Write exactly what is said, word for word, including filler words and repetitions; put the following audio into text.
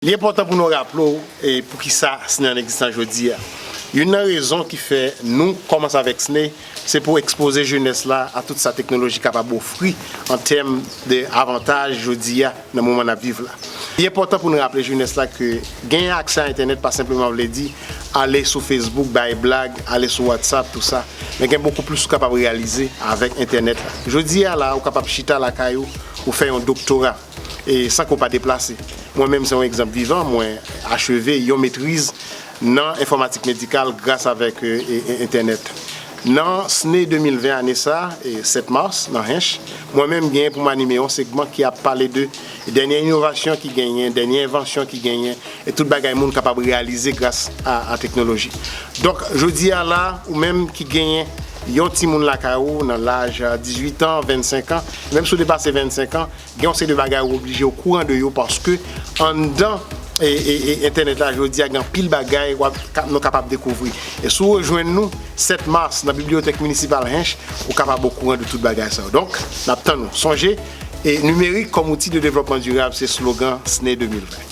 Li enpòtan pou nou raple w e poukisa SNE an egzistan jodi a. Youn nan rezon ki fè nou kòmanse avèk SNE, se pou ekspoze jenès la a tout sa teknoloji kapab ofri an tèm de avantaj jodi a nan moman n ap viv la. Li enpòtan pou nou raple jenès la ke genyen aksè a entènèt pa senpleman vle di ale sou Facebook bay blag, ale sou WhatsApp, tou sa. Men gen bokou plis ou kapab reyalize avèk entènèt la. Jodi a la, ou kapab chita lakay ou, ou fè yon doktora e san ke w pa deplase. Mwen menm se yon egzanp vivan, mwen acheve yon metriz nan enfòmatik medikal gras avèk e, e, e, entènèt. Nan SNE de mil ven ane sa, e, sèt mas, nan Hench, mwen menm genyen pou m anime yon segman ki ap pale de dènye inovasyon ki genyen, dènye envansyon ki genyen, e tout bagay moun kapab reyalize gras a, a teknoloji. Donk, jodi a la, ou menm ki genyen yon timoun lakay ou nan laj a dizuit an, vennsenk an, menm si w depase vennsenk an, gen yon seri de bagay ou oblije okouran de yo paske anndan e, e, e, entènèt la jodi a gen anpil bagay w ap, ka, nou kapab dekouvri. E si w rejwenn nou sèt mas nan bibliyotèk minisipal Hench, ou kapab okouran de tout bagay sa yo. Donk, n ap tann ou. Sonje, e nimerik kòm outi de devlòpman dirab, se slogan SNE de mil ven.